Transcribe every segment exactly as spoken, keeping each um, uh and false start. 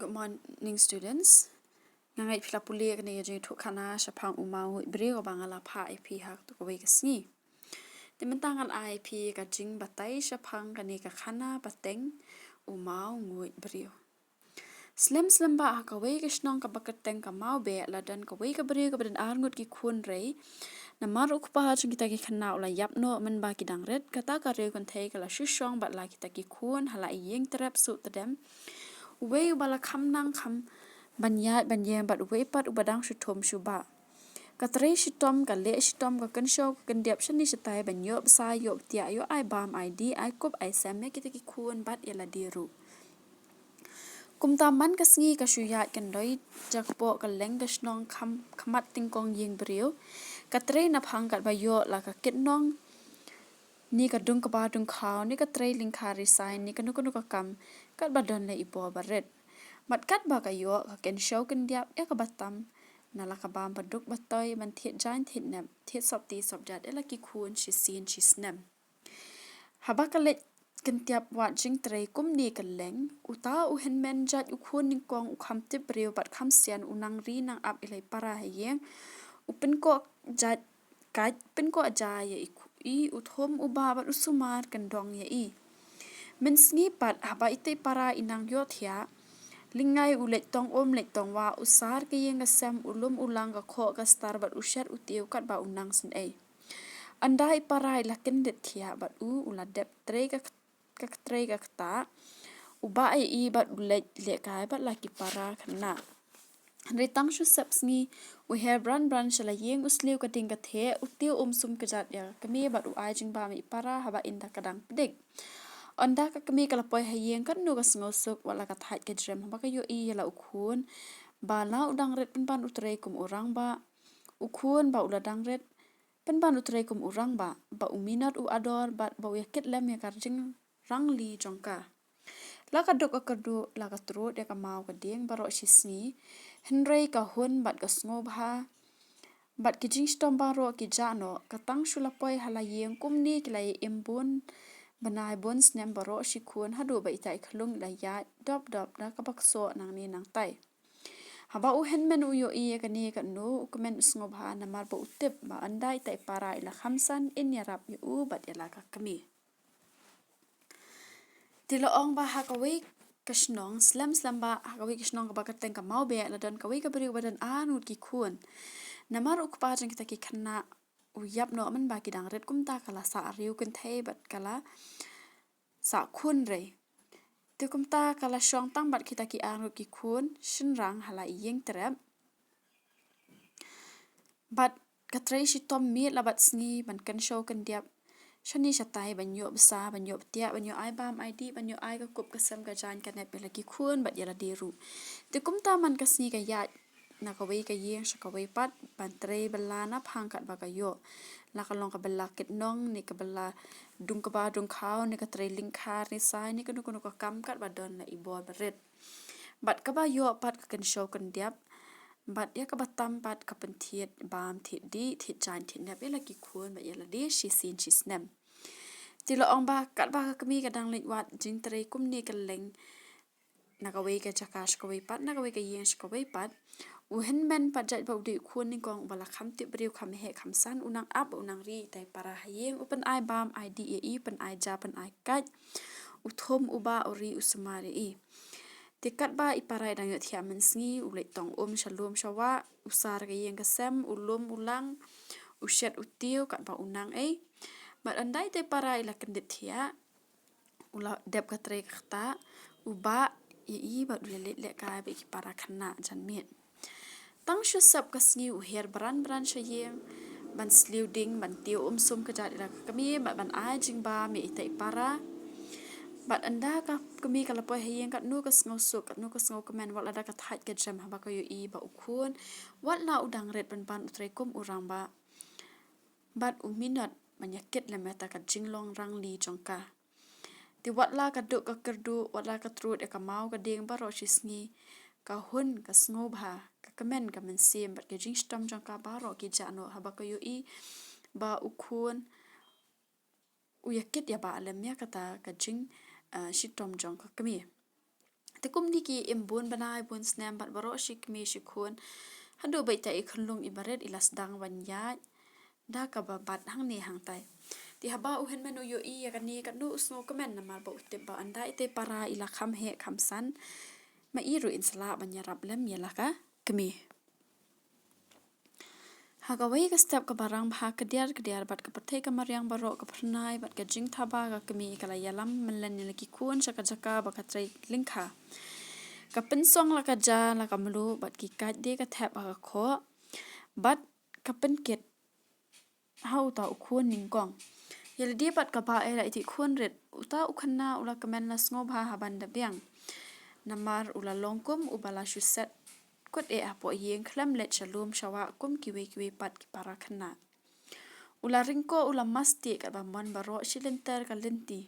Good morning, students. Nga ngeit phi la pule kane ka jingthoh khana shaphang u mawnguid briew kaba nga la phah ïa phi ha kawei ka sngi. Te mynta ngan ai ïa phi ka jingbatai shaphang kane ka khana ba teng u mawnguid briew. Slem slem ba ha kawei ka shnong kaba kyrteng ka Mawbeh la don kawei ka briew kaba don ar ngut ki khun rei. Namar u kpa jong kita ki khynnah u la ïap noh mynba ki dang rit, kata ka riew kynthei ka la shu shong bad la kita ki khun ha la ïing trep suh tdem. Uwei uba la kham nang kham ban ïaid ban ïeng bad uwei pat uba dang shu thum shu bah. Ka trei shitom, ka leh shitom, ka kynshew ka kyndiap shane shatai ban ïoh bsa ïoh btiah, ïoh ai bam ai dih, ai kup ai sem ïa kita ki khun bad ïa lade ruh. Kumta man ka sngi ka shu ïaid kyndoi jakpoh ka leng ka shnong kham khmat tyngkong ïing briew. Ka trei naphang katba ïoh la ka kit nong, ne ka dung kba dung khaw, ne ka trei lyngkha risai, ne kano kano ka kam katba don la i bor ba rit. Bad katba ka ïoh ka kynshew kyndiap ïa kaba tam na la ka bam ba duk ba toi ban thied jaiñ thied nep, thied sopti sopjat ïa la ki khun shisien shisnem. Haba ka leit kyntiap wad jingtrei kumne ka leng, uta u hynmen jait u khun nyngkong u kham tip briew bad kham sian, u nang ri nang ap ïa la i para ha ïing. U pynkoh jait kait, pynkoh ja ïa i, u thum u bah bad u sumar kyndong ïa i. Mynsngi pat haba ita i para i nang ïohthiah, lyngngai u leit tong um leit tong wah, u sar ka ïing ka sem, u lum u lang, ka khoh ka star bad u shet u tiew katba u nang synei. Ynda i para i la kyndit thiah bad u, u la dep trei ka, ka trei ka ktah, u bah ïa i bad u leit lehkai bad la ki para khynnah. Hynrei tang shu sep sngi, u her bran bran sha la ïing, u sliew ka ding ka theh, u tiew um sum kjat ïa ka kmie bad u ai jingbam ïa i para haba ynda ka dang pdiang. Ynda ka kmie ka la poi ha ïing, katno ka sngewsuk, wat la ka thait ka jrem haba ka ïohi ïa la u khun ba la u dang rit pynban u trei kum u rangbah. U khun ba u la dang rit pynban u trei kum u rangbah, ba u minot u ador bad ba u ïa kit lem ïa ka jingrangli jong ka. La ka duk ka kyrduh, la ka trud ïa ka maw ka dieng baroh shi sngi. Hynrei ka hun bad ka sngewbha bad ki jingshitom baroh ki jah noh, ka tang shu la poi ha la ïing kumne ki la ïa im bun bnai bun snem baroh shi khun, haduh ba ita i khyllung i la ïaid dop dop da kaba ksoh nangne nangtai. Haba u hynmen u ïohi ïa kane, katno u kmen u sngewbha namar ba u tip ba ynda ita i para i la kham san, in ïarap ïa u bad ïa la ka kmie. Te la ong ba ha kawei ka shnong, slem slem ba ha kawei ka shnong kaba kyrteng ka Mawbeh, la don kawei ka briew ba don ar ngut ki khun. Namar u kpa jong kita ki khynnah u ïap noh mynba ki dang rit, kumta ka la sah riew kynthei bad ka la sah khun rei. Te kumta ka la shong tang bad kita ki ar ngut ki khun shynrang ha la i ïing trep. Bad ka trei shitom miet la bad sngi ban kynshew kyndiap shane shatai ban ïoh bsa, ban ïoh btiah, ban ïoh ai bam ai dih, ban ïoh ai ka kup ka sem ka jaiñ ka nep ïa la ki khun bad ïa lade ruh. Te kumta man ka sngi ka ïaid na kawei ka ïing sha kawei pat ban trei bylla naphang katba ka ïoh. La ka long ka bylla kit nong, ne ka bylla dung kba dung khaw, ne ka trei lyngkha risai, ne kano kano ka kam katba don la i bor ba rit. Bad kaba ïoh pat ka kynshew kyndiap, bad ïa kaba tam pat ka pynthied bam thied dih, thied jaiñ thied nep ïa la ki khun bad ïa lade shisien shisnem. Te la ong ba katba ka kmie ka dang leit wad jingtrei kumne ka leng na kawei ka jaka sha kawei pat, na kawei ka ïing sha kawei pat, u hynmen pat jait ba u dei u khun nyngkong uba la kham tip briew, kham heh kham san, u nang ap, u nang ri ita i para ha ïing, u pynai bam ai dih ïa i, pynai ja, pynai kait, u thum u bah, u ri u sumar ïa i. Te katba i para i dang ïohthiah mynsngi, u leit tong um sha lum sha wah, u sar ka ïing ka sem, u lum u lang, u shet u tiew katba u nang ei. Bad ynda ita i para i la kyndit thiah, u la dep ka trei ka ktah, u bah ïa i bad u ïa leit lehkai bad ki para khynnah janmiet. Tang shu sep ka sngi u her bran bran sha ïing ban sliew ding, ban tiew um sum kjat ïa la ka kmie bad ban ai jingbam ïa ita i para. Bad ynda ka kmie ka la poi ha ïing, katno ka sngewsuk, katno ka sngewkmen, wat la da ka thait ka jrem haba ka ïohi ba u khun, wat la u dang rit pynban u trei kum u rangbah, bad u minot ban ïa kit lem ïa ta ka jinglong rangli jong ka. Te wat la ka duk ka kyrduh, wat la ka trud ïa ka maw ka dieng baroh shi sngi, ka hun, ka sngewbha, ka kmen, ka mynsiem bad ka jingshitom jong ka baroh ki jah noh haba ka ïohi ba u khun u ïa kit ïa bah lem ïa kata ka jing, ah, shitom jong ka kmie. Te kumne ki im bun bnai bun snem bad baroh shi kmie shi khun, haduh ba ita i khunlung iba rit i la sdang ban ïaid da kaba bat hangne hangtai. Te haba u hynmen u ïohi ïa kane, katno u sngewkmen, namar ba u tip ba ynda ita i para i la kham heh kham san, ma i ruh in sa lah ban ïarap lem ïa la ka kmie. Ha kawei ka step kaba rang bha kdiar kdiar bad ka pyrthei ka mariang baroh ka phyrnai bad ka jingthaba, ka kmie ka la ïalam mynlen ïa la ki khun sha ka jaka ba ka trei lyngkha. Ka pynsong la ka ja, la ka mluh bad ki kait de ka thep ha ka khoh bad ka pynkit ha uta u khun nyngkong. Ïa lade bad ka bah ïa la iti i khun rit, uta u khynnah u la kmen, la sngewbha ha ban da biang. Namar u la long kum uba la shu set kut eh hapoh ïing, khlem leit sha lum sha wah kum kiwei kiwei pat ki para khynnah. U la ryngkoh, u la masti katba mon baroh shi lynter ka lynti.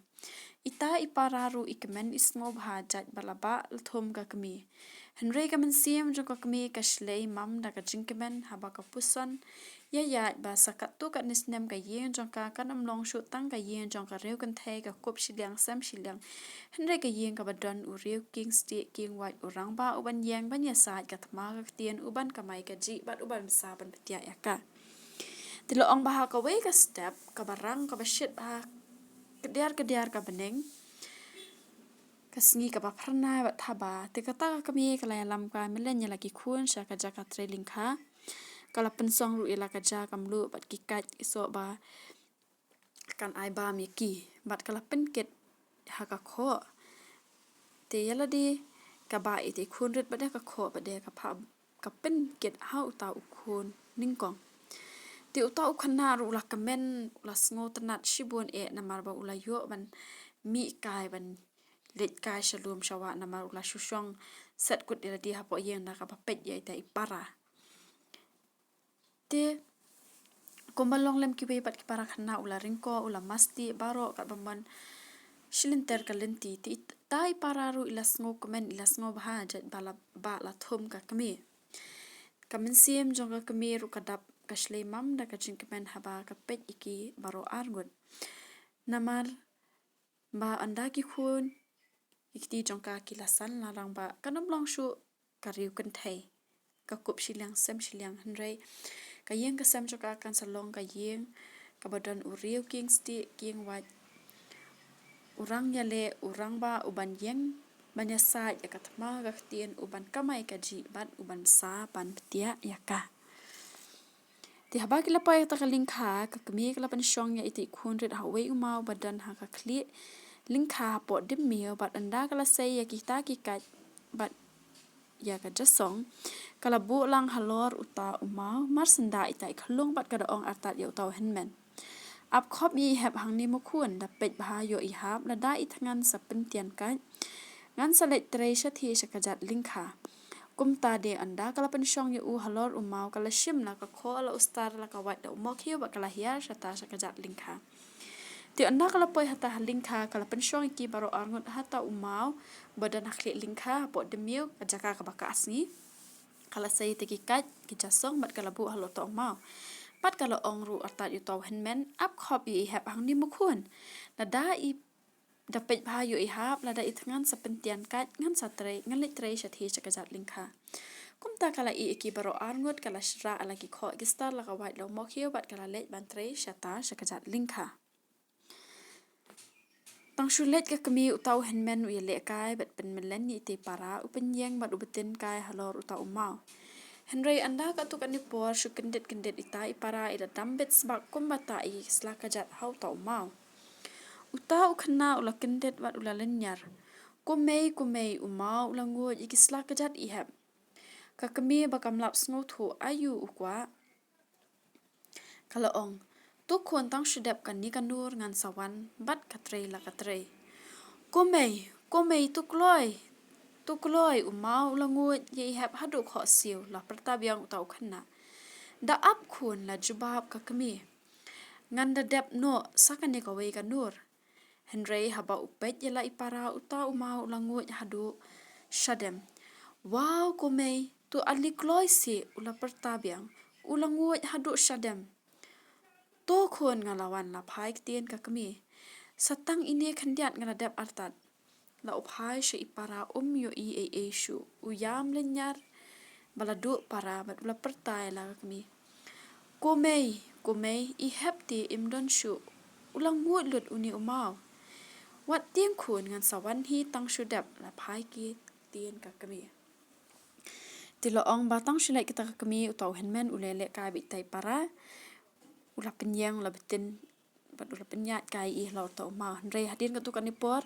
Ita i para ruh i kmen, i sngewbha jait ba la bah la thum ka kmie. Hynrei ka mynsiem jong ka kmie ka shlei mam da ka jingkmen haba ka puson ïa ïaid ba sa katto katne snem ka ïing jong ka kan ym long shuh tang ka ïing jong ka riew kynthei, ka kup shiliang sem shiliang, hynrei ka ïing kaba don u riew kieng stieh kieng wait, u rangbah u ban ïeng ban ïasaid, ka thma ka ktien u ban kamai kajih bad u ban bsa ban btiah ïa ka. Te la ong ba ha kawei ka step kaba rang kaba shit bha kdiar kdiar ka bneng, ka sngi kaba phyrnai bad thaba, te kata ka kmie ka la ïalam ka mynlen ïa la ki khun sha ka jaka trei lyngkha. Ka la pynsong ruh ïa la ka ja, ka mluh bad ki kait ki soh ba kan ai bam ïa ki, bad ka la pynkit ha ka khoh. Te ïa lade ka bah ïa ita i khun rit bad ïa ka khoh bad ïa ka phah ka pynkit ha uta u khun nyngkong. Te uta u khynnah ruh u la kmen, u la sngewtynnat shibun eh namar ba u la ïoh ban mih kai, ban leit kai sha lum sha wah, namar u la shu shong set kut ïa lade hapoh ïing da kaba peit ïa ita i para. Te kumba long lem kiwei pat ki para khynnah, u la ryngkoh, u la masti baroh katba mon shi lynter ka lynti. Te ita i para ruh i la sngewkmen, i la sngewbha jait ba la bah la thum ka kmie. Ka mynsiem jong ka kmie ruh ka dap, ka shlei mam da ka jingkmen haba ka peit ïa ki baroh arngut. Namar ba ynda ki khun ki kti jong ka ki la san, la rangbah, kan ym long shuh ka riew kynthei, ka kup shiliang sem shiliang, hynrei ka ïing ka sem jong ka kan sa long ka ïing kaba don u riew kieng stieh kieng wait, u rang ïaleh, u rangbah u ban ïeng ban ïasaid ïa ka thma ka ktien, u ban kamai kajih bad u ban bsa ban btiah ïa ka. Te haba ki la poi ha kata ka lyngkha, ka kmie ka la pynshong ïa ita i khun rit ha uwei u maw ba don ha ka khlieh lyngkha hapoh dymmiaw, bad ynda ka la sei ïa kita ki kait bad ïa ka jasong, ka la buh lang halor uta u maw marsyndah ita i khyllung bad ka da ong artat ïa uta u hynmen: Ap khop ïa i hep hangne mo khun, da peit bha ïoh i hap, lada i thngan sa pyntian kait, ngan sa leit trei shathie sha kajat lyngkha. Kumta de ynda ka la pynshong ïa u halor u maw, ka la shim la ka khoh, la u star, la ka wait, la u mokhiew bad ka la hiar shata sha kajat lyngkha. Te ynda ka la poi hata ha lyngkha, ka la pynshong ïa ki baroh arngut hata u maw ba don ha khlieh lyngkha hapoh dymmiaw, ka jaka kaba ka sngi. Ka la sei ïa ki kait ki jasong bad ka la buh halor uta u maw. Bad ka la ong ruh artat ïa uta u hynmen: Ap khop ïa i hep hangne mo khun, lada i, da peit bha ïoh i hap, lada i thngan sa pyntian kait, ngan sa trei, ngan leit trei shathie sha kajat lyngkha. Kumta ka la ïeh ïa ki baroh arngut, ka la shrah la ki khoh ki star, la ka wait, la u mokhiew bad ka la leit ban trei shata sha kajat lyngkha. Tang shu leit ka kmie, uta u hynmen u ïalehkai bad pynmlien ïa ita i para, u pynïeng bad u btin kai halor uta u maw. Hynrei ynda katto katne por shu kyndit kyndit ita i para i da dam bit sbak kumba tah ïa ki sla kajat ha uta u maw. Uta u khynnah u la kyndit bad u la lynñiar: Ko mei, ko mei, u maw u la nguid ïa ki sla kajat i hep. Ka kmie ba kam lap sngewthuh, aïu u kwah. Ka la ong: To khun, tang shu dep kane ka nur ngan sa wan bad ka trei la ka trei. Ko mei, ko mei, to kloi, to kloi, u maw u la nguid ïa i hep haduh khohsiew, la pyrta biang uta u khynnah. Da ap khun, la jubab ka kmie. Ngan da dep noh sa kane kawei ka nur. Hynrei haba u peit ïa la i para, uta u maw u la nguid haduh shadem. Wow ko mei, to ale kloi seh, u la pyrta biang, u la nguid haduh shadem. To khun, nga la wan, la phai ktien ka kmie. Sa tang ine khyndiat nga la dep artat. la u phai sha i para, um ïohi ei ei shuh. U ïam lynñiar ba la duh para bad u la pyrta ïa la ka kmie, "Ko mei, ko mei, i hep te im don shuh. U la nguid lut une u maw. Wat tieng khun, ngan sa wan hi tang shu dep," la phai ktien ka kmie. Te la ong ba tang shu leit kata ka kmie, uta u hynmen u leh lehkai bad ita i para. U la pynïeng, u la btin bad u la pynïaid kai ïa la uta u maw. Hynrei hadien katto katne por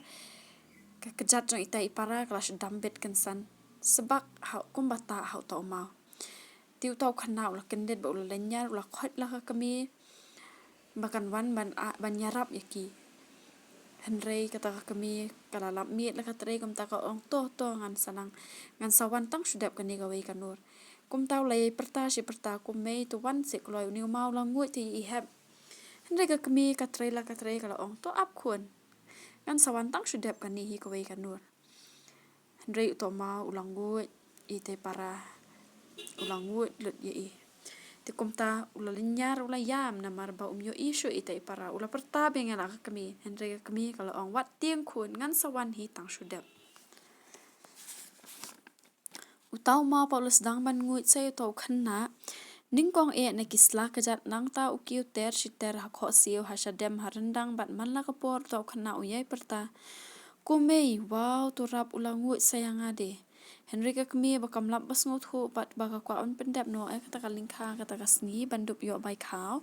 ka kjat jong ita i para ka la sdang bit kynsan sbak ha kumba tah ha uta u maw. Te uta u khynnah u la kyndit bad u la lynñiar, u la khoit la ka kmie ba kan wan ban a, ban ïarap ïa ki. Hynrei kata ka kmie ka la lap miet la ka trei, kumta ka ong, "To, to, ngan sa nang, ngan sa wan tang shu dep kane kawei ka nur." Kumta u la ïai pyrta shi pyrta, "Ko mei, to wan seh kloi, une u maw u la nguid te i hep." Hynrei ka kmie ka trei la ka trei, ka la ong, "To ap khun, ngan sa wan tang shu dep kane hi kawei ka nur." Hynrei uta u maw u la nguid ïa ita i para, u la nguid lut ïa i. Te kumta u la lynñiar, u la ïam namar ba um ïohi shuh ita i para. U la pyrta biang ïa la ka kmie, hynrei ka kmie ka la ong, "Wat tieng khun, ngan sa wan hi tang shu dep." Uta u maw pat u la sdang ban nguid sa ïa uta u khynnah, nyngkong eh na ki sla kjat, nangta u kiew ter shi ter ha khohsiew, ha shadem, ha ryndang, bad man la ka por uta u khynnah u ïai pyrta, "Ko mei, waw, to rap u la nguid sa ïa nga de." Hynrei ka kmie ba kam lap ba sngewthuh bad ba ka kwah ban pyndep noh ïa kata ka lyngkha kata ka sngi ban dup ïoh bai khaw,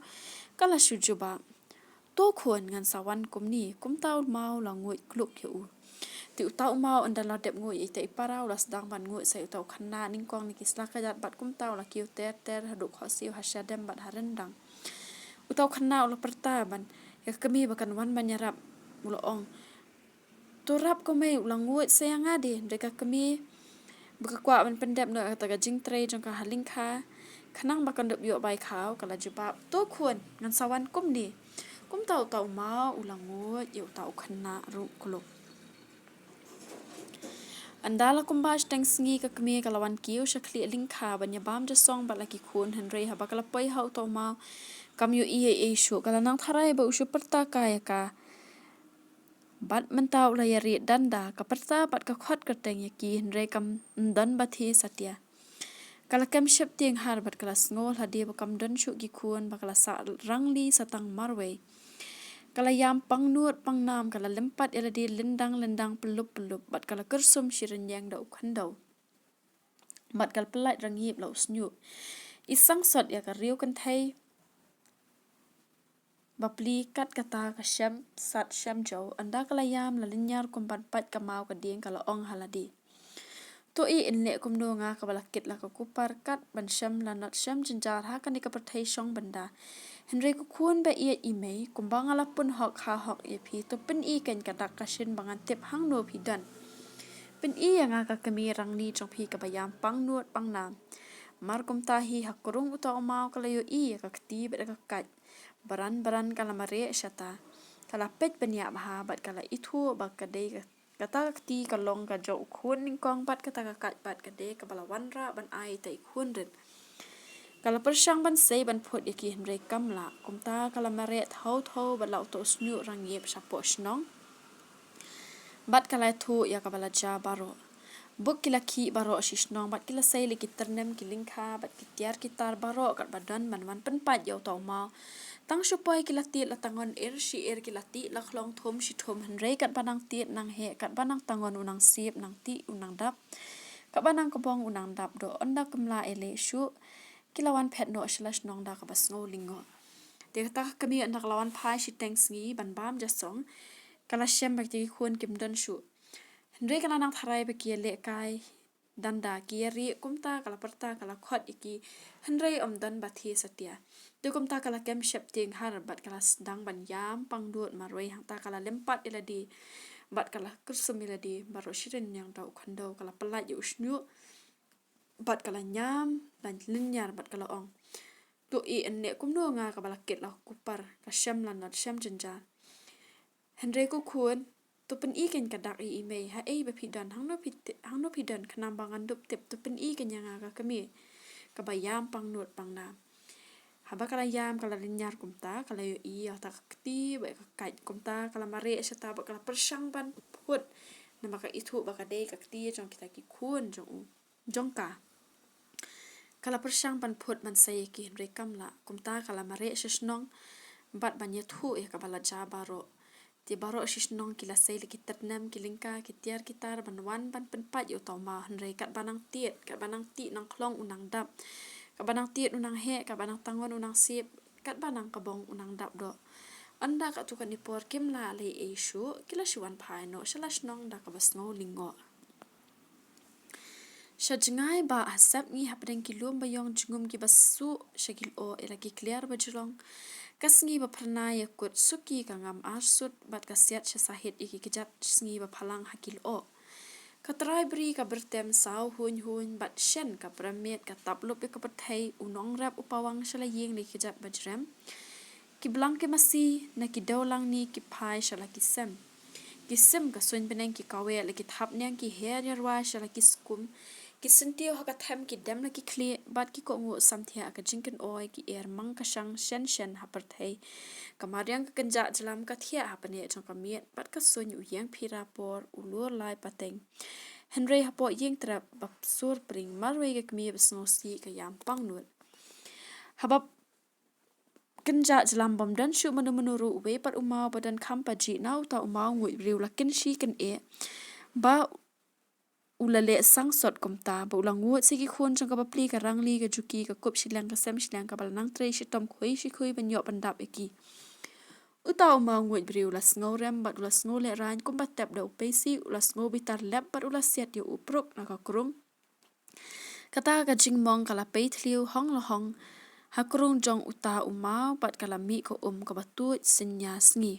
ka la shu jubab, "To khun, ngan sa wan kumne." Kumta u maw u la nguid kluk ïa u. Te uta u maw ynda la dep nguid ïa ita i para u la sdang ban nguid sa ïa uta u khynnah nyngkong na ki sla kjat bad kumta u la kiew ter ter haduh khohsiew, ha shadem bad ha ryndang. Uta u khynnah u la pyrta ban ïa ka kmie ba kan wan ban ïarap, u la ong, "To rap ko mei, u la nguid sa ïa nga de." Hynrei ka kmie ba ka kwah ban pyndep noh ïa kata ka jingtrei jong ka ha lyngkha khnang ba kan dup ïoh bai khaw, ka la jubab, "To khun, ngan sa wan kumne." Kumta uta u maw u la nguid ïa uta u khynnah ruh kluk. Ynda la kumba shiteng sngi ka kmie ka la wan kiew sha khlieh lyngkha ban ïabam jingïaseng bad la ki khun, hynrei haba ka la poi ha uta u maw kam ïohi ei ei shuh. Ka la nang tharai ba u shu pyrta kai ïa ka. Bad mynta u la ïa rieh danda, ka pyrta bad ka khot kyrteng ïa ki, hynrei kam don ba thiah satia. Ka la kem sheptieng har bad ka la sngew lade ba kam don shuh ki khun, ba ka la sah rangli sa tang marwei. Ka la ïam pangnud pangnam, ka la lympat ïa lade lyndang lyndang, pyllup pyllup, bad ka la kyrsum shi rynïeng da u khyndew. Bad ka la pyllait rangïep la u shñiuh. I sangsot ïa ka riew kynthei bapli kat kata ka shem sat shem jew, ynda ka la ïam la lynñiar kum ban pait ka maw ka dieng, ka la ong ha lade, "To ïeh in leh kumno nga kaba la kit la ka kupar kat ban shem lanot shem jynjar ha kane ka pyrthei shong bynda. Hynrei ko khun ba ïeit i mei, kumba nga la pynhok ha hok ïa phi, to pyni kein ka dak ka shin ba ngan tip hangno phi don. Pyni ïa nga ka kmie rangli jong phi kaba ïam pangnud pangnam." Mar kumta hi ha ka rung uta u maw ka la ïohi ïa ka kti bad ka kait. Baran baran ka la mareh shata. Ka la peit bniah bha bad ka la ithuh ba ka dei ka, kata ka kti ka long ka jong u khun nyngkong bad kata ka kait pat ka dei kaba la wanrah ban ai ïa ita i khun rit. Ka la pyrshang ban sei ban phut ïa ki, hynrei kam lah. Kumta ka la mareh thaw thaw bad la uta u shñiuh rangïep shapoh shnong. Bad ka la ïathuh ïa kaba la jia baroh. Bad ki la khih baroh shi shnong, bad ki la sei leh ki tyrnem ki lyngkha, bad ki tiar ki tar baroh katba don ban wan pynpait ïa uta u maw. Tang shu poi ki la tied la tangon ir shi ir, ki la tied la khlong thum shi thum, hynrei katba nang tied nang heh, katba nang tangon u nang sip, nang tied u nang dap, katba nang kbong u nang dap doh, ynda kum la ïaleh shuh ki la wan phet noh sha la shnong da kaba sngew lyngngoh. Te kata ka kmie ynda ka la wan phai shiteng sngi ban bam jingïaseng, ka la shem ba kita ki khun kim don shuh. Hynrei ka la nang tharai ba ki ïalehkai danda, ki ïarieh, kumta ka la pyrta, ka la khot ïa ki, hynrei ym don ba thiah satia. Te kumta ka la kem sheptieng har bad ka la sdang ban ïam pangnud marwei, hangta ka la lympat ïa lade bad ka la kyrsum ïa lade baroh shi rynïeng da u khyndew, ka la pyllait ïa u shñiuh bad ka la ñiam la lynñiar bad ka la ong, "To ïeh in leh kumno nga kaba la kit la ka kupar, ka shem lanot shem jynjar. Hynrei ko khun, to pyni kein ka dak ïa i mei, haei ba phi don, hangno phi ti-, hangno phi don, khnang ba ngan dup tip, to pyni kein ïa nga ka kmie kaba ïam pangnud pangnam." Haba ka la ïam ka la lynñiar kumta, ka la ïohi ïa kata ka kti bad ka kait, kumta ka la mareh shata bad ka la pyrshang ban phut Namar ka ithuh ba ka dei ka kti jong kita ki khun jong u, jong ka. Ka la pyrshang ban phut ban sei ïa ki, hynrei kam lah. Kumta ka la mareh sha shnong bad ban ïathuh ïa kaba la jia baroh. Te baroh sha shnong ki la sei la ki tyrnem, ki lyngka, ki tiar ki tar ban wan ban pynpait ïa uta u maw, hynrei katba nang tied, katba nang tih nang khlong u nang dap, katba nang tied u nang heh, katba nang tangon u nang sip, katba nang kabong u nang dap doh. Ynda katto katne por kim lah leh ei shuh, ki la shu wan phai noh sha la shnong da kaba sngew lyngngoh. Sha jngai ba ha sepngi hapdeng ki lum ba ïong jingum kiba suh sha ki lyoh ïa la ki kliar ba jrong, ka sngi ba phyrnai ïa kut suki ka ngam arsut bad ka siat sha sahit ïa ki kjat sngi ba phalang ha ki lyoh. Ka trai bri ka byrtem saw huiñ huiñ bad shen ka prem miet ka tap lup ïa ka pyrthei, u nongrep u pawang sha la ïing na ki kjat ba jrem. Ki blang ki masi na ki dewlang ni ki phai sha la ki sem. Ki sim ka suiñ bneng ki kaweh la ki thapniang, ki her ïa rwai sha la ki skum. Ki syntiew ha ka them ki dem la ki khlieh bad ki kohnguh samthiah ka jingkynoi, ki er mang ka shang shen shen ha pyrthei. Ka mariang ka kynjah jlam ka thiah ha pneh jong ka miet bad ka suiñ u ïeng phira por u lur lai pateng. Hynrei hapoh ïing trep ba sur pring marwei ka kmie ba sngewsih ka ïam pangnud. Haba kynjah jlam bym don shuh mano mano ruh, uwei pat u maw ba don kham pajih na uta u maw nguid briew la kynshi kyneh ba u la leh sangsot kumta, ba u la nguid sa ki khun jong ka bapli, ka rangli, ka juki, ka kup shiliang, ka sem shiliang, kaba la nang trei shitom khui shi khui ban ïoh pyndap ïa ki. Uta u maw nguid briew u la sngew rem bad u la sngew lehraiñ kumba tep da u peisi, u la sngew bitar lep bad u la siat ïa u pruk na ka krung. Kata ka jingmong ka la pei thliew hong la hong ha krung jong uta u maw bad ka la mih ka um kaba tuid synñia sngi.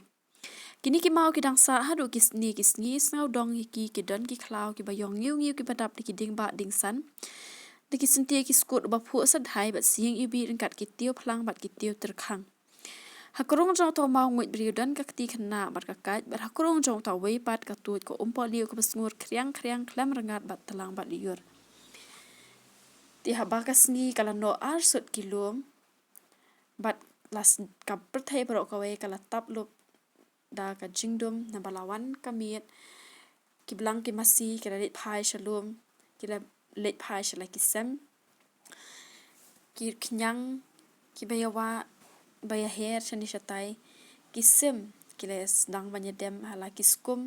Kine ki maw ki dang sah haduh kine ki sngi, sngew dong hi ki, ki don ki khlaw kiba ïong ngiu ngiu kiba dap da ki dingbah dingsan, da ki syntiew ki skut ba phuh sa dhai bad sieng iwbih ryngkat ki tiew phlang bad ki tiew tyrkhang. Ha krung jong uta u maw nguid briew don ka kti khynnah bad ka kait, bad ha krung jong uta uwei pat ka tuid ka um pohliew kaba sngur khriang khriang khlem rngat bad tlang bad lyiur. Te haba ka sngi ka la noh arsut ki lum bad la s-, ka pyrthei baroh kawei ka la tap lup da ka jingdum naba la wan ka miet. Ki blang ki masi ki la leit phai sha lum, ki la leit phai sha la ki sem. Ki khñiang kiba ïawah ba ïaher shane shatai, ki sim ki la sdang ban ïadem ha la ki skum.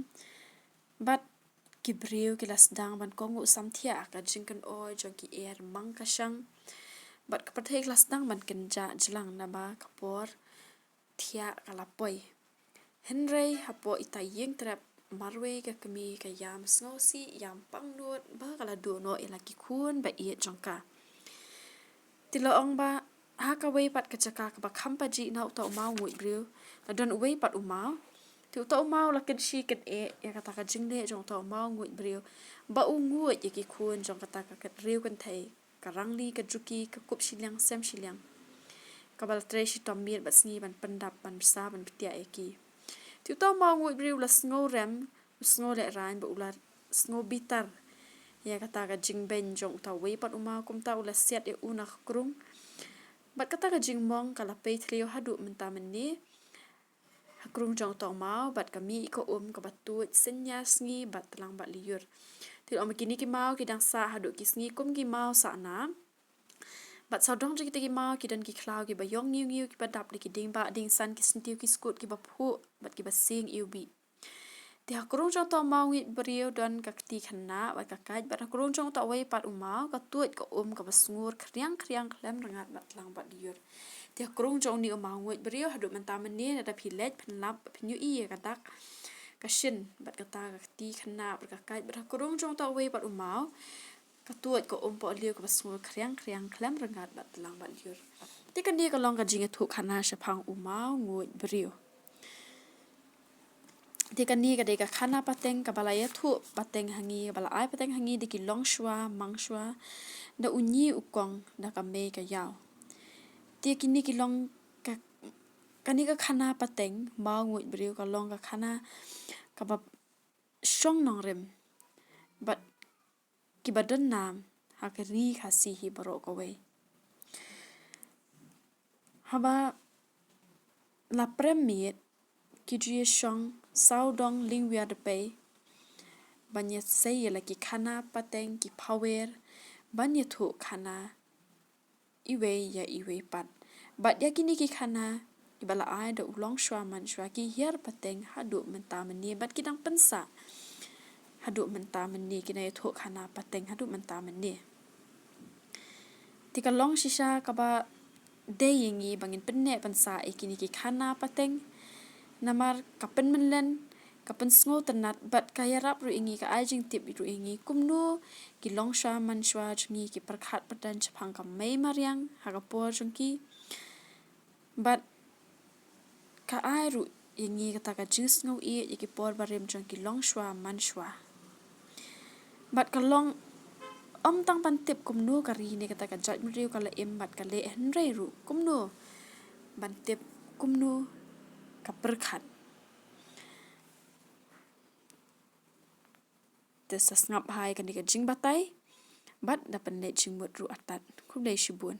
Bad ki briew ki la sdang ban kohnguh samthiah ka jingkynoi jong ki er mang ka shang. Bad ka pyrthei ka la sdang ban kynjah jlang naba ka por thiah ka la poi. Hynrei hapoh ita ïing trep marwei ka kmie ka ïam sngewsih, ïam pangnud ba ka la duh noh ïa la ki khun ba ïeit jong ka. Te la ong ba ha kawei pat ka jaka kaba kham pajih na uta u maw nguid briew, la don uwei pat u maw. Te uta u maw la kynshi kyneh ïa kata ka jingleh jong uta u maw nguid briew ba u nguid ïa ki khun jong kata ka kynriew kynthei, ka rangli, ka juki, ka kup shiliang sem shiliang, kaba la trei shitom miet bad sngi ban pyndap, ban bsa, ban btiah ïa ki. Te uta u maw nguid briew u la sngew rem, u sngew lehraiñ bad u la sngew bitar ïa kata ka jingbeiñ jong uta uwei pat u maw, kumta u la siat ïa u na ka krung. Bad kata ka jingmong ka la pei thliew haduh mynta mynne ha krung jong uta u maw bad ka mih ka um kaba tuid synñia sngi bad tlang bad lyiur. Te la ong ba kine ki maw ki dang sah haduh ki sngi kum ki maw sah nam. Bad sawdong jong kita ki maw ki don ki khlaw kiba ïong ngiu ngiu kiba dap da ki dingbah dingsan, ki syntiew ki skut kiba phuh bad kiba sieng iwbih. Te ha krung jong uta u maw nguid briew don ka kti khynnah bad ka kait, bad ha krung jong uta uwei pat u maw ka tuid ka um kaba sngur khriang khriang khlem rngat bad tlang bad lyiur. Te ha krung jong une u maw nguid briew haduh mynta mynne, lada phi leit phin lap phin ïohi ïa ka dak ka shin bad kata ka kti khynnah bad ka kait, bad ha krung jong uta uwei pat u maw ka tuid ka um pohliew kaba sngur khriang khriang khlem rngat bad tlang bad lyiur. Te kane ka long ka jingïathuh khana shaphang u maw nguid briew. Te kane ka dei ka khana pateng kaba la ïathuh pateng ha ngi, kaba la ai pateng ha ngi da ki longshuwa mangshuwa, da u ñi u kong, da ka mei ka ïaw. Te kine ki long ka, kane ka khana pateng maw nguid briew ka long ka khana kaba shong nongrim bad kiba don nam ha ka ri Khasi hi baroh kawei. Haba la prem miet ki ju ïashong sawdong lyngwiar da pei, ban ïa sei ïa la ki khana pateng ki phawer ban ïathuh khana iwei ïa iwei pat. Bad ïa kine ki khana kiba la ai da u Longshuwa Mansuwa ki hiar pateng haduh mynta mynne bad ki dang pynsah haduh mynta mynne, ki dang ïathuh khana pateng haduh mynta mynne. Te ka long shisha kaba dei ïa ngi ba ngin pynneh pynsah ïa kine ki khana pateng. Namar ka pynmynlen, ka pynsngewtynnat bad ka ïarap ruh ïa ngi, ka ai jingtip ruh ïa ngi kumno ki longshuwa manshuwa jong ngi ki pyrkhat pyrden shaphang ka mei mariang ha ka por jong ki. Bad ka ai ruh ïa ngi kata ka jingsngew ïeit ïa ki por barim jong ki longshuwa manshuwa. Bad ka long ym tang ban tip kumno ka ri ne kata ka jaitbynriew ka la im bad ka leh, hynrei ruh kumno ban tip kumno ka pyrkhat. Te sa sngap bha ïa kane ka jingbatai bad da pynleit jingmut ruh artat. Khublei shibun.